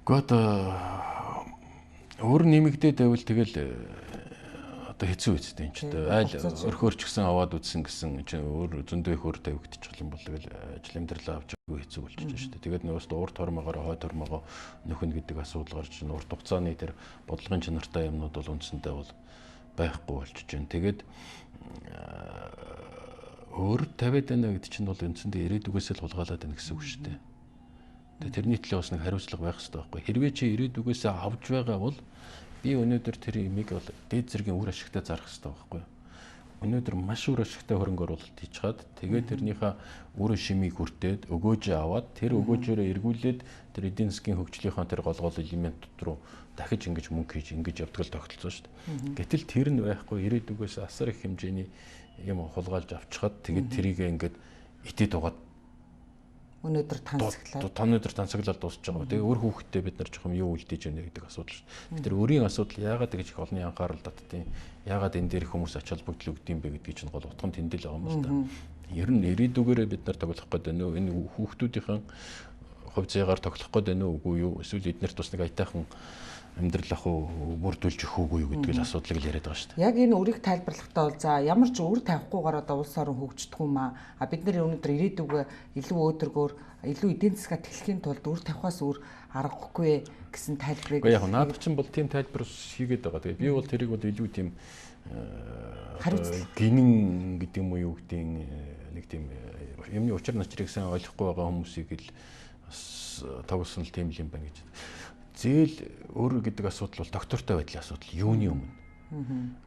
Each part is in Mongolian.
Гэхдээ одоо өр нэмэгдээд байвал тэгэл одоо хэцүү үстэй юм чи одоо айл өрхөөр ч гэсэн аваад үзсэн гэсэн чинь өөр зөндөө их өр тавигдчих юм бол тэгэл ажил амьдралаа авч байгаагүй хэцүү болчихж шүү дээ. Тэгээд нөгөөс урт хормоогоор хойд хормоогоо нөхөн гэдэг асуудал гарч ин урт хугацааны тэр бодлогын чанартай юмнууд бол үндсэндээ бол байхгүй болчихж байна. Тэгээд өөр тавиад байна гэдэг чинь бол үндсэндээ ирээдүгээс л хулгайлаад байна гэсэн үг шүү дээ. Тэгээд тэрний төлөө бас нэг хариуцлага байх хэрэгтэй байхгүй. Хэрвээ чи ирээдүгээс авч байгаа бол би өнөөдөр тэр имийг бол дээд зэргийн үр ашигтай зарах хэрэгтэй байхгүй юу? Өнөөдөр маш үр ашигтай хөрөнгө оруулалт хийж хаад тэгээд тэрнийхээ үр шимийг хүртээд өгөөжөө аваад тэр өгөөжөөрөө эргүүлээд тэр эдийн засгийн хөгжлийнхаа тэр гол гол элементүүд рүү дахиж ингэж мөнгө хийж ингэж явдаг л тогтолцоо шүү дээ. Гэтэл тэр нь байхгүй, ирээдүгээс асар их хэмжээний юм хулгайлж авчихад тэгээд тэрийг ингээд итэд угаад өнөөдөр тансаглаад өнөөдөр тансаглаад дуусч байгаа. Тэгээ өөр хүүхдтэй бид нар жоохон юу үлдээж байна гэдэг асуудал шүү. Тэр өөрийн асуудал яагаад гэж их олонний анхаарал татдیں۔ Яагаад энэ дээр хүмүүс ач холбогдол өгд юм бэ гэдгийг чинь гол утга нь тэндэл байгаа юм л да. Ер нь ирээдүгээрээ бид нар тоглох гээд байна уу? Энэ хүүхдүүдийнхэн хувь зээгаар тоглох гээд байна уу? Үгүй юу? Эсвэл эднэрт бас нэг аятайхан амьдрал ах уу бүрдүүлж өгөх үгүй юу гэдэг л асуудлыг л яриад байгаа шүү дээ. Яг энэ үрийг тайлбарлахдаа бол за ямар ч үр тавихгүйгээр одоо улс орон хөгждөг юм аа. А бид нар өнөөдөр ирээдүгөө илүү өөдрөгөөр илүү эдийн засгаа тэлэхийн тулд үр тавихаас өөр аргагүй гэсэн тайлбарыг. Гэхдээ яг наадах чинь бол тийм тайлбар хийгээд байгаа. Тэгээ би бол тэрийг бол илүү тийм хариуцлага гинэн гэдэг юм уу юу гэдгийг нэг тийм юмны учир начрыг сайн ойлгохгүй байгаа хүмүүсийг л бас тоглосон л тийм л юм байна гэж. Зээл өөр гэдэг асуудал бол доктортой байдлын асуудал юуны өмнө.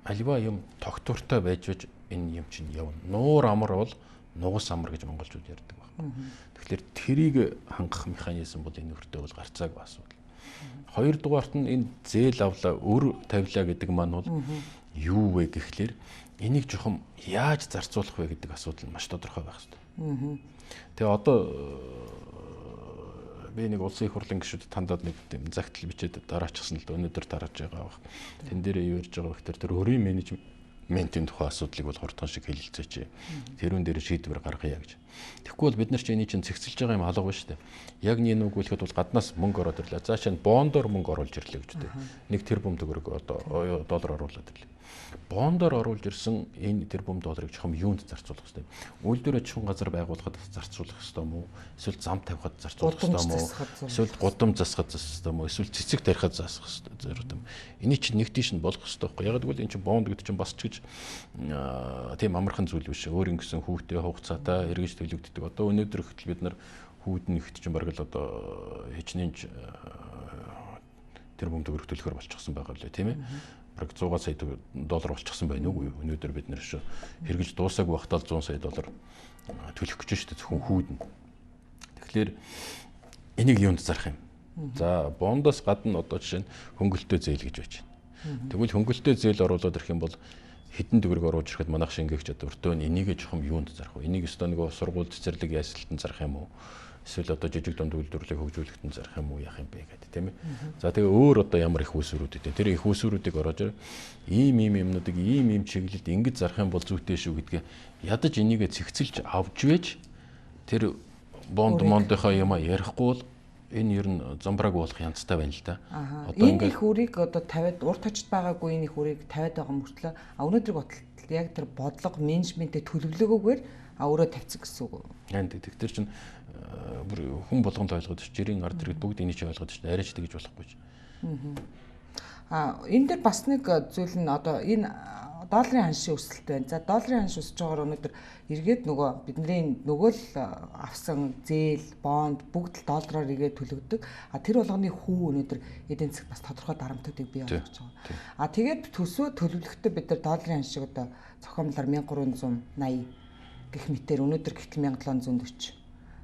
Альва юм доктортой байж байж энэ юм чинь явна. Нуур амар бол нугас амар гэж монголчууд ярьдаг байна. Тэгэхээр тэрийг хангах механизм бол энэ өртөө бол гарцаагүй асуудал. Хоёрдугаарт нь энэ зээл авлаа, өр тавилаа гэдэг маань бол юу вэ гэхлээр энийг жоохон яаж зарцуулах вэ гэдэг асуудал нь маш тодорхой байх хэрэгтэй. Тэгээ одоо би нэг улсын их хурлын гишүүд тандаад нэг тийм загтал бичээд дараачихсан л да, өнөөдөр тарааж байгаа байх. Тэн дээрээ юу ярьж байгаа вэ гэхээр тэр өрийн менежментийн тухай асуудлыг бол хурдхан шиг хэлэлцээч. Тэрүүн дээр шийдвэр гаргая гэж. Тэгэхгүй бол бид нар чи энийг чинь цэгцэлж байгаа юм алга байна шүү дээ. Яг нэг нүгүүлэхэд бол гаднаас мөнгө ороод ирлээ. За чинь бондоор мөнгө оруулж ирлээ гэж үү. 1 тэрбум төгрөг одоо доллар оруулаад ирлээ. Бондоор оруулж ирсэн энэ тэрбум долларыг чухам юунд зарцуулах хэрэгтэй? Үйлдвэр аж ахуйн газар байгуулахад зарцуулах хэрэгтэй юм уу? Эсвэл зам тавихад зарцуулах хэрэгтэй юм уу? Эсвэл гудам засахад засах хэрэгтэй юм уу? Эсвэл цэцэг тарихад засах хэрэгтэй юм. Энийг чинь нэг тийш нь болох хэрэгтэй байхгүй. Яг гэвэл энэ чинь бонд гэдэг чинь бас ч гэж тийм амархан зүйл биш. Өөр ингэсэн хүүхдээ хугацаатай эргэж төлөгддөг. Одоо өнөөдөр хөтөл бид нар хүүд нь ихт чинь бараг л одоо хичнээн тэрбум төгрөг төлөхөр болчихсон байгаа лээ, тийм ээ. Бараг 100 сая доллар болчихсон байна уу? Өнөөдөр бид нэр шүү хэрэгж дуусаагүй байхдаа 100 сая доллар төлөх гэж шүү дээ зөвхөн хүүд нь. Тэгэхээр энийг юунд зарах юм? За бондоос гадна одоо жишээ нь хөнгөлөлтөө зээл гэж байж байна. Тэгвэл хөнгөлөлтөө зээл оруулаад ирэх юм бол хэдэн төгрөг оруулж ирэхэд манайх шингээгч одоо өртөө нь энийг жоохон юунд зарах вэ? Энийг өстөө нөгөө сургууль цэцэрлэг ясалтанд зарах юм уу? Эсвэл одоо жижиг дунд үйлдвэрлэлийг хөгжүүлэхэд нь зарах юм уу, яах юм бэ гэдэг, тийм ээ. За тэгээ өөр одоо ямар их үүсвэрүүд гэдэг. Тэр их үүсвэрүүдийг ороож ийм ийм юмнуудыг ийм ийм чиглэлд ингэж зарах юм бол зүйтэй шүү гэдгээ ядаж энийгээ цэгцэлж авч байж тэр бонд мондынхаа юмаа ярихгүй бол энэ ер нь замбрааг болох янзтай байна л да. Одоо энэ их үрийг одоо тавиад урт очд байгаагүй энэ их үрийг тавиад байгаа мөртлөө өнөөдрийг бодлол яг тэр бодлого менежментэд төлөвлөгөөгөөр өөрөө тавьсан гэсэн үг. Яг тэг тэр чинь бүр хүн болгонд ойлгоод ш жирийн ард иргэд бүгд энийг чи ойлгоод ш арайч тэгж болохгүй ч. А энэ дээр бас нэг зүйл нь одоо энэ долларын ханшийн өсөлт байна. За долларын ханш өсөж байгаагаар өнөөдөр эргээд нөгөө бидний нөгөө л авсан зээл, бонд бүгд л доллараар эргээд төлөгдөг. А тэр болгоны хүү өнөөдөр эдийн засагт бас тодорхой дарамтуудыг бий болгож байгаа. А тэгээд төсөө төлөвлөхдөө бид нар долларын ханшиг одоо зохиомлоор 1380 гэх мэтээр өнөөдөр гэтэл 1740.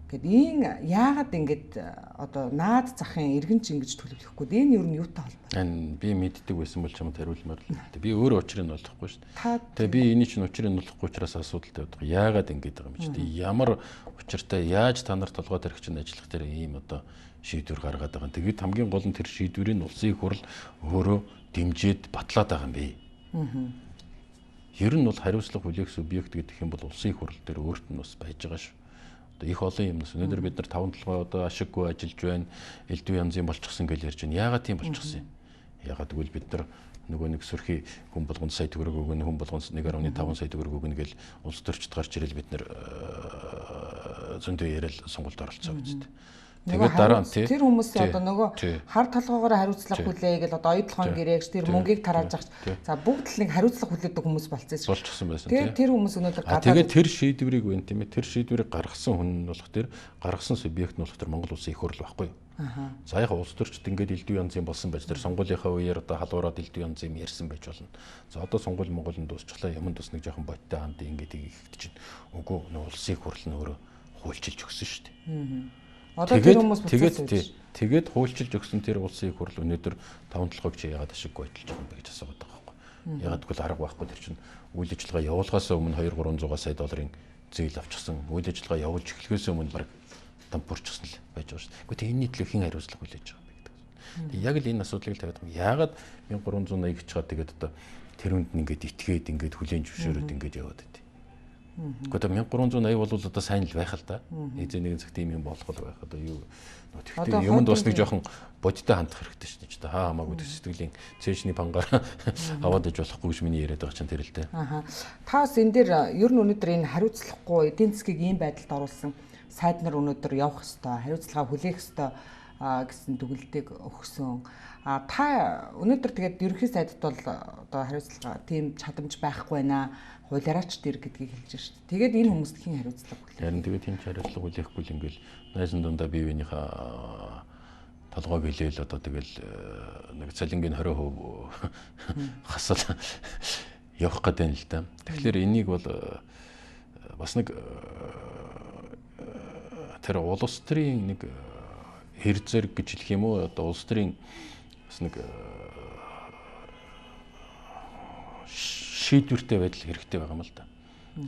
Гэт ийм яагаад ингэж одоо наад захын иргэн ч ингэж төлөвлөхгүй. Энэ ер нь юутай холбоотой? Энэ би мэддэг байсан бол чамд хариулмаар л. Би өөрөө учрыг нь олохгүй шүү дээ. Тэгээ би энийг чинь учрыг нь олохгүй учраас асуудалтай байдаг. Яагаад ингэж байгаа юм чи? Тэгээ ямар учиртай яаж та нар толгой тарих чинь ажиллах дээр ийм одоо шийдвэр гаргаад байгаа юм. Тэгээд хамгийн гол нь тэр шийдвэрийг улсын их хурл өөрөө дэмжиж батлаад байгаа юм бэ. Ер нь бол хариуцлага хүлээх субъект гэдэг юм бол улсын их хурл дээр өөрт нь бас байж байгаа шүү. Одоо их олон юмнаас өнөөдөр бид нар 5 толгой одоо ашиггүй ажиллаж байна. Элдв янзын болчихсон гэж ярьж байна. Яагаад тийм болчихсон юм? Яагаад гэвэл бид нар нөгөө нэг сөрхий хүн болгонд сая төгрөг өгнө, хүн болгонд 1.5 сая төгрөг өгнө гэл улс төрчд гарч ирэл бид нар зөндөө яриад сонгуульд оролцоо гэж. Тэгээд дараа нь тэр хүмүүс одоо нөгөө хар толгоогоор хариуцлага хүлээ гэл одоо оюутлогын гэрээгч тэр мөнгийг тарааж агч. За бүгд л нэг хариуцлага хүлээдэг хүмүүс болчихсон байсан. Тэгээд тэр хүмүүс өнөөдөр гадаад тэгээд тэр шийдвэрийг байна тийм ээ. Тэр шийдвэрийг гаргасан хүн нь болох тэр гаргасан субъект нь болох тэр Монгол улсын их хурл байхгүй юу? За яг улс төрчд ингээд элдв янзын болсон байж тэр сонгуулийнхаа үеэр одоо халуураад элдв янзын юм ярьсан байж болно. За одоо сонгуул Монголд дуусчлаа. Юмд бас нэг жоохон бодтой ханд ингээд ихтэй чинь. Үгүй нөө улсын их хурл нь өөрөө хуульчилж өгсөн шүү дээ. Одоо тэр хүмүүс буцаад тэгээд хуульчилж өгсөн тэр улсын их хурл өнөөдөр 5 толгойг чи яагаад ашиггүй ажиллаж байгаа юм бэ гэж асуугаад байгаа байхгүй. Яагаад гэвэл арга байхгүй тэр чинь үйл ажиллагаа явуулахаас өмнө 2-300 сая долларын зээл авчихсан. Үйл ажиллагаа явуулж эхлэхээс өмнө баг дампуурчихсан л байж байгаа шүү дээ. Гэхдээ энэний төлөө хэн хариуцлага хүлээж байгаа юм бэ гэдэг. Тэгээд яг л энэ асуудлыг тавиад байгаа. Яагаад 1380 гэж чаад тэгээд одоо тэр хүнд нь ингээд итгээд ингээд хүлээн зөвшөөрөөд ингээд яваад байт. Гэхдээ 1380 бол одоо сайн л байх л да. Эзэн нэгэн цагт ийм юм болох л байх. Одоо юу тэгэхдээ юмд бас нэг жоохон бодиттой хандах хэрэгтэй шүү дээ. Хаа хамаагүй тэр сэтгэлийн цээжний пангаар аваад иж болохгүй гэж миний яриад байгаа чинь тэр л дээ. Аха. Та бас энэ дээр ер нь өнөөдөр энэ хариуцлагагүй эдийн засгийг ийм байдалд оруулсан сайд нар өнөөдөр явах ёстой, хариуцлага хүлээх ёстой гэсэн дүгнэлтийг өгсөн. А та өнөөдөр тэгээд ерөнхий сайдд бол одоо хариуцлага тийм чадамж байхгүй байна. Хуулиараач дэр гэдгийг хэлж байна шүү дээ. Тэгээд энэ хүмүүст хэн хариуцлага хүлээх? Харин тэгээд хэн ч хариуцлага хүлээхгүй л ингээл найзан дундаа бие биенийхээ толгойг хилээл одоо тэгэл нэг цалингийн 20% хасал явах гэдэг юм л да. Тэгэхээр энийг бол бас нэг тэр улс төрийн нэг хэр зэрэг гэж хэлэх юм уу одоо улс төрийн бас нэг шийдвэртэй байдал хэрэгтэй байгаа юм л да.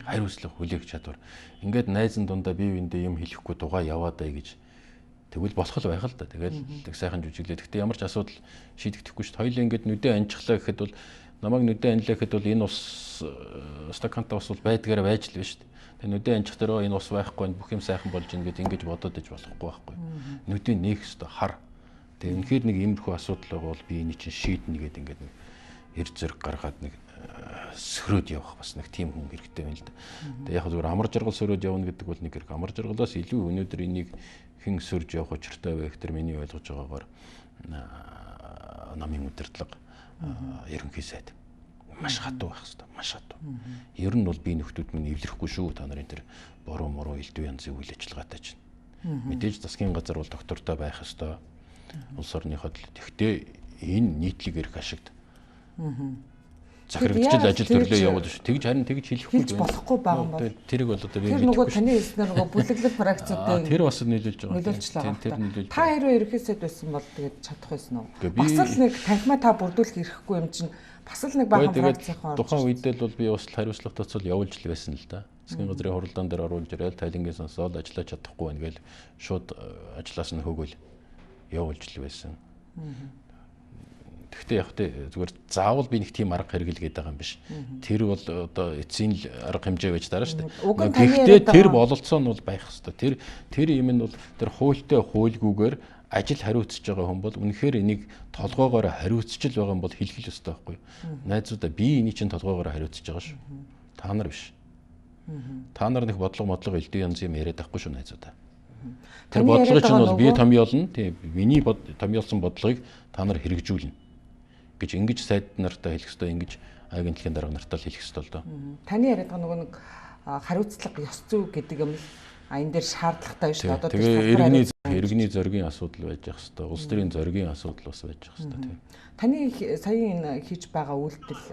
Хариуцлага хүлээх чадвар. Ингээд найзан дундаа бие биендээ юм хэлэхгүй дугаа яваадаа гэж тэгвэл болох л байх л да. Тэгэл тэг сайхан жүжиглээ. Гэхдээ ямар ч асуудал шийдэгдэхгүй шүү дээ. Хоёулаа ингээд нүдэ анчихлаа гэхэд бол намайг нүдэ анилаа гэхэд бол энэ ус стакантай ус бол байдгаараа байж л байна шүү дээ. Тэгээ нүдэ анчих дээр энэ ус байхгүй бүх юм сайхан болж ийн гэд ингэж бодоод иж болохгүй байхгүй. Нүдэ нээх ёстой хар. Тэгээ үнэхээр нэг иймэрхүү асуудал байгаа бол би энийг чинь шийднэ гэд ингээд нэг эр зэрэг гаргаад нэг сөрөөд явах бас нэг тийм хүн хэрэгтэй байна л да. Тэгээ яг зүгээр амар жаргал сөрөөд явна гэдэг бол нэг хэрэг. Амар жаргалаас илүү өнөөдөр энийг хэн сөрж явах учиртай вэ гэхээр миний ойлгож байгаагаар намын удирдлага ерөнхий сайд маш хатуу байх хэвээр маш хатуу. Ер нь бол би нөхдүүд минь эвлэрэхгүй шүү та нарын тэр бороо мороо элдв янзын үйл ажиллагаатай чинь. Мэдээж засгийн газар бол доктортой байх хэвээр. Улс орныхоо төлөө. Тэгэхдээ энэ нийтлэг эрх ашигт. Захирагдчил ажил төрлөө явуулж шүү. Тэгж харин тэгж хэлэхгүй хэлж болохгүй байгаа юм бол. Тэрийг бол одоо би тэр нөгөө таны хэлснээр нөгөө бүлэглэл практикуудын тэр бас нөлөөлж байгаа. Нөлөөлж байгаа. Тэр нөлөөлж. Та хэрвээ ерөнхий сайд байсан бол тэгээд чадах байсан уу? Бас л нэг танхимаа та бүрдүүлэх эрхгүй юм чинь бас л нэг баахан практикийн тухайн үедээ л бол би бас хариуцлага тооцоол явуулж л байсан л да. Засгийн газрын хуралдаан дээр оруулж ирээл тайлангийн сонсоол ажиллаж чадахгүй байна гээл шууд ажлаас нь хөөгөл явуулж л байсан. Гэхдээ яг тэ зүгээр заавал би нэг тийм арга хэрэглэгээд байгаа юм биш. Тэр бол одоо эцсийн л арга хэмжээ байж дараа шүү дээ. Гэхдээ тэр бололцоо нь бол байх хэвээр. Тэр юм нь бол тэр хуультай хуульгүйгээр ажил хариуцж байгаа хүн бол үнэхээр энийг толгоогоор хариуцж л байгаа юм бол хэлэх л ёстой байхгүй юу? Найзуудаа би энийг чинь толгоогоор хариуцж байгаа шүү. Та нар биш. Та нар нэг бодлого элдв янз юм яриад байхгүй шүү найзуудаа. Тэр бодлогыг чинь бол би томьёолно. Тийм миний томьёолсон бодлогыг та нар хэрэгжүүлнэ гэж ингэж сайд нартай хэлэх ёстой, ингэж агентлагийн дарга нартай л хэлэх ёстой л доо. Таны яриад байгаа нөгөө нэг хариуцлага ёс зүй гэдэг юм л энэ дээр шаардлагатай шүү дээ. Одоо тэгээ иргэний зоригийн асуудал байж явах ёстой. Улс төрийн зоригийн асуудал бас байж явах ёстой тийм. Таны сая энэ хийж байгаа үйлдэл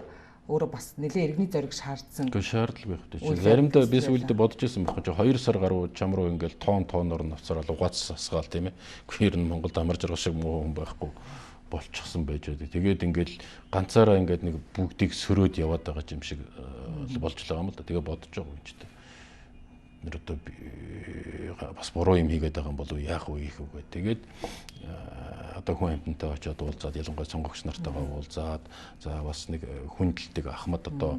өөрөө бас нэлээ иргэний зориг шаардсан. Гэхдээ шаардлага байх үү. Заримдаа би сүүлдээ бодож ирсэн байхгүй чи 2 сар гаруй чам руу ингээл тооноор навцараад угаац асгаал тийм ээ. Гэхдээ ер нь Монголд амар жаргал шиг муу хүн байхгүй болчихсон байж байгаа. Тэгээд ингээл ганцаараа ингээд нэг бүгдийг сөрөөд яваад байгаа юм шиг болж л байгаа юм л да. Тэгээ бодож байгаа юм чи тээ. Бид нар одоо бас буруу юм хийгээд байгаа юм болов яах вэ хийх вэ? Тэгээд одоо хүн амьтантай очиод уулзаад, ялангуяа сонгогч нартайгаа уулзаад, за бас нэг хүндэлдэг ахмад одоо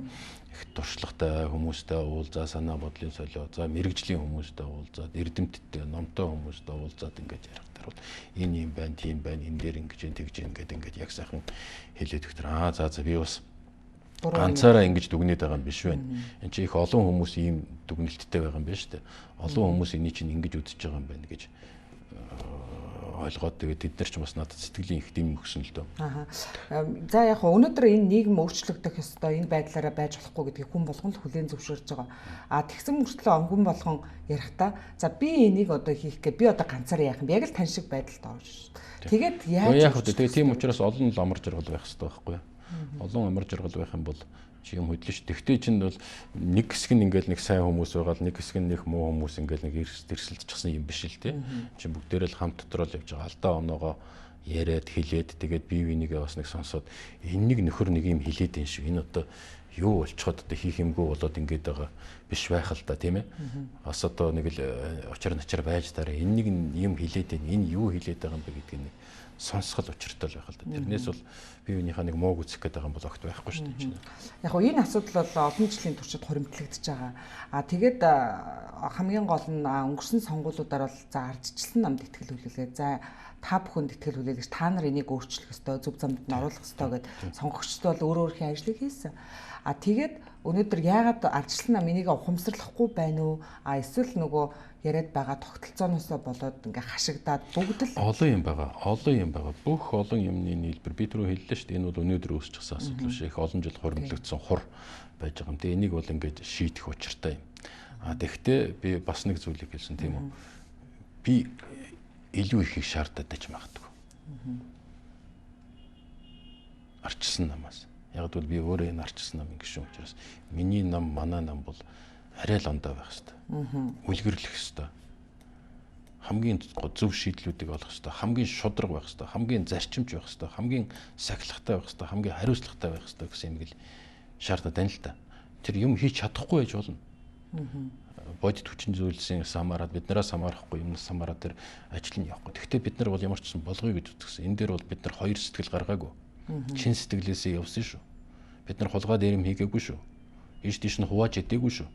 их туршлагатай хүмүүстэй уулзаа, санаа бодлын солио, за мэрэгжлийн хүмүүстэй уулзаад, эрдэмтдтэй, номтой хүмүүстэй уулзаад ингэж ярих тэр бол энэ юм байна, тийм байна, энэ дээр ингэж тэгж ингээд ингээд яг сайхан хэлээд өгтөр. Аа за за би бас ганцаараа ингэж дүгнээд байгаа юм биш вэ? Энд чи их олон хүмүүс ийм дүгнэлттэй байгаа юм байна шүү дээ. Олон хүмүүс энийг чинь ингэж үзэж байгаа юм байна гэж ойлгоод тэгээд тэд нар ч бас надад сэтгэлийн их дэм өгсөн л дөө. Аа. За яг хөө өнөөдөр энэ нийгэм өөрчлөгдөх ёстой, энэ байдлаараа байж болохгүй гэдгийг хүн болгон л хүлээн зөвшөөрж байгаа. А тэгсэн мөртлөө хүн болгон ярихдаа за би энийг одоо хийх гээд би одоо ганцаараа яах юм бэ? Яг л тань шиг байдалд орж шүү дээ. Тэгээд яаж яах вэ? Тэгээд тийм учраас олон л амар жаргал байх ёстой байхгүй юу? Олон амар жаргал байх юм бол чи юм хөдлөн ш. Тэгтээ чинь бол нэг хэсэг нь ингээл нэг сайн хүмүүс байгаа л нэг хэсэг нь нэг муу хүмүүс ингээл нэг эрсэлдчихсэн юм биш л те. Чи бүгдээрээ л хамт дотроо л явж байгаа. Алдаа оноогоо яриад хэлээд тэгээд бие бинийгээ бас нэг сонсоод энэ нэг нөхөр нэг юм хэлээд энэ шиг энэ одоо юу болцоход одоо хийх юмгүй болоод ингээд байгаа биш байх л та тийм ээ. Бас одоо нэг л учир начар байж дараа энэ нэг юм хэлээд байна. Энэ юу хэлээд байгаа юм бэ гэдгийг нэг сонсгол учиртай л байх л да. Тэрнээс бол бие биенийхээ нэг мууг үзэх гээд байгаа юм бол огт байхгүй шүү дээ. Яг гоо энэ асуудал бол олон жилийн туршид хуримтлагдаж байгаа. А тэгээд хамгийн гол нь өнгөрсөн сонгуулиудаар бол за ардчилсан намд итгэл хүлээлгээ. За та бүхэнд итгэл хүлээлгэж та нар энийг өөрчлөх ёстой, зөв замд нь оруулах ёстой гэд сонгогчдод бол өөр өөрхийн ажлыг хийсэн. А тэгээд өнөөдөр яагаад ардчилсан нам энийг ухамсарлахгүй байна уу? А эсвэл нөгөө яриад байгаа тогтолцооноосоо болоод ингээ хашигдаад бүгд л олон юм байгаа. Олон юм байгаа. Бүх олон юмны нийлбэр би түрүү хэллээ шүү дээ. Энэ бол өнөөдөр үүсчихсэн асуудал биш. Их олон жил хуримтлагдсан хур байж байгаа юм. Тэгээ энийг бол ингээд шийдэх учиртай юм. А тэгвэл би бас нэг зүйлийг хэлсэн тийм үү? Би илүү ихийг шаардаад байж магадгүй. Арчилсан намаас. Яг гэвэл би өөрөө энэ арчилсан намын гишүүн учраас миний нам, манай нам бол арай л ондоо байх хэвээр. Үлгэрлэх хэвээр. Хамгийн зөв шийдлүүдийг олох хэвээр. Хамгийн шудраг байх хэвээр. Хамгийн зарчимч байх хэвээр. Хамгийн сахилгатай байх хэвээр. Хамгийн хариуцлагатай байх хэвээр гэсэн юм л шаардаад байна л та. Тэр юм хийж чадахгүй байж болно. Бодит хүчин зүйлсээс хамаарат биднээс хамаарахгүй юмнаас хамаарат тэр ажил нь явахгүй. Гэхдээ бид нар бол ямар ч гэсэн болгоё гэж үзсэн. Энэ дээр бол бид нар хоёр сэтгэл гаргаагүй. Чин сэтгэлээсээ явсан шүү. Бид нар хулгай дээр юм хийгээгүй шүү. Ийш тийш нь хувааж идээгүй шүү.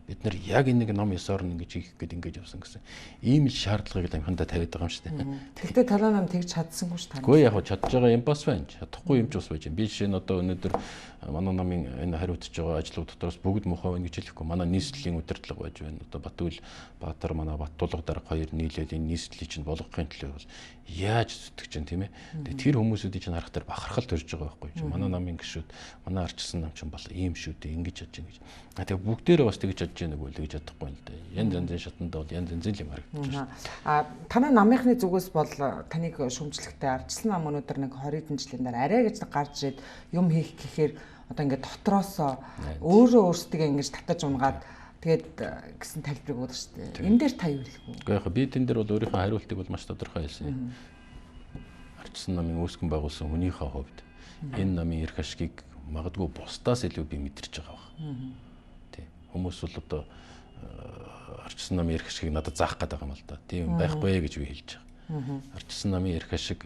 Бид нар яг энэ нэг ном ёсоор нь ингэж хийх гээд ингэж явсан гэсэн. Ийм л шаардлагыг л амхандаа тавиад байгаа юм шүү дээ. Тэгтээ талаа нам тэгж чадсангүй шүү та. Үгүй яг чадж байгаа юм бас байна. Чадахгүй юм ч бас байж. Би жишээ нь одоо өнөөдөр манай намын энэ хариуцж байгаа ажлууд дотроос бүгд муухай байна гэж хэлэхгүй. Манай нийслэлийн удирдлага байж байна. Одоо Батүл Баатар манай Баттулга дарга хоёр нийлээд энэ нийслэлийг чинь болгохын төлөө бол яаж зүтгэж чинь тийм ээ. Тэгээ тэр хүмүүсүүдийг чинь харах дээр бахархал төрж байгаа байхгүй. Манай намын гишүүд, манай арчилсан нам чинь бол ийм шүү дээ, ингэж чадж гин гэж. А тэгээ бүгдээрээ бас тэгж чадж гин үгүй тэгж чадахгүй юм л да. Янз янзын шатандаа бол янз янзын юм харагдаж байна. А танай намынхны зүгээс бол таныг шүмжлэхтэй арчилсан нам өнөөдөр нэг 20 хэдэн жилийн дараа арай гэж гарч ирээд юм хийх гэхээр одоо ингээд дотроосоо өөрөө өөрсдөө ингэж татаж унгаад тэгээд гэсэн тайлбарыг өгдөг шүү дээ. Энэ дээр та юу хэлэх вэ? Үгүй яг би тэн дээр бол өөрийнхөө хариултыг бол маш тодорхой хэлсэн. Арчилсан намын үүсгэн байгуулсан хүнийхээ хувьд энэ намын эрх ашгийг магадгүй бусдаас илүү би мэдэрч байгаа баг. Тий. Хүмүүс бол одоо арчилсан намын эрх ашгийг надад заах гээд байгаа юм л да. Тийм байхгүй гэж би хэлж байгаа. Арчилсан намын эрх ашиг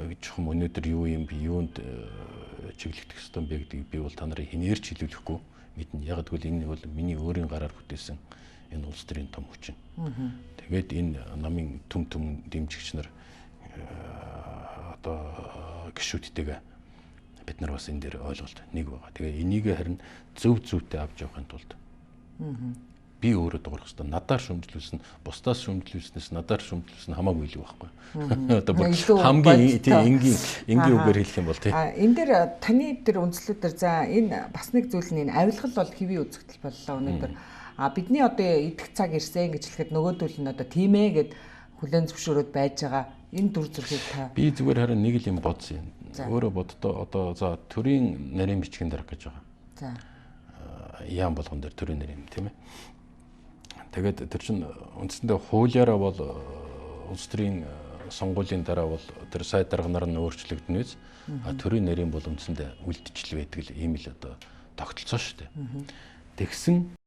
гэж чухам өнөөдөр юу юм би юунд чиглэгдэх ёстой юм бэ гэдгийг би бол та нарыг хинээр ч хэлүүлэхгүй мэднэ. Яг гэвэл энэ бол миний өөрийн гараар бүтээсэн энэ улс төрийн том хүчин. Тэгээд энэ намын төм төм дэмжигч нар одоо гишүүдтэйгээ бид нар бас энэ дээр ойлголт нэг байгаа. Тэгээ энийг харин зөв зөвтэй авч явахын тулд би өөрөө дуурах хэвээр надаар шүмжлүүлсэн, бусдаас шүмжлүүлснээс надаар шүмжлүүлсэн хамаагүй илүү байхгүй. Одоо бүр хамгийн тийм энгийн үгээр хэлэх юм бол тийм. А энэ дээр таны дээр үндслүүдээр за энэ бас нэг зүйл нь энэ авилгал бол хэвийн үзэгдэл боллоо өнөөдөр. А бидний одоо идэх цаг ирсэн гэж хэлэхэд нөгөөдөл нь одоо тийм ээ гэд хүлээн зөвшөөрөөд байж байгаа энэ дүр зургийг та би зүгээр харин нэг л юм бодсон юм. Өөрөө боддоо одоо за төрийн нарийн бичгийн дарга гэж байгаа. За. Яам болгон дээр төрийн нарийн тийм ээ. Тэгээд тэр чинь үндсэндээ хуулиараа бол улс төрийн сонгуулийн дараа бол тэр сайд дарга нар нь өөрчлөгдөнө үз. А төрийн нарийн бол үндсэндээ үлдчихэл байдаг л ийм л одоо тогтолцоо шүү дээ. Тэгсэн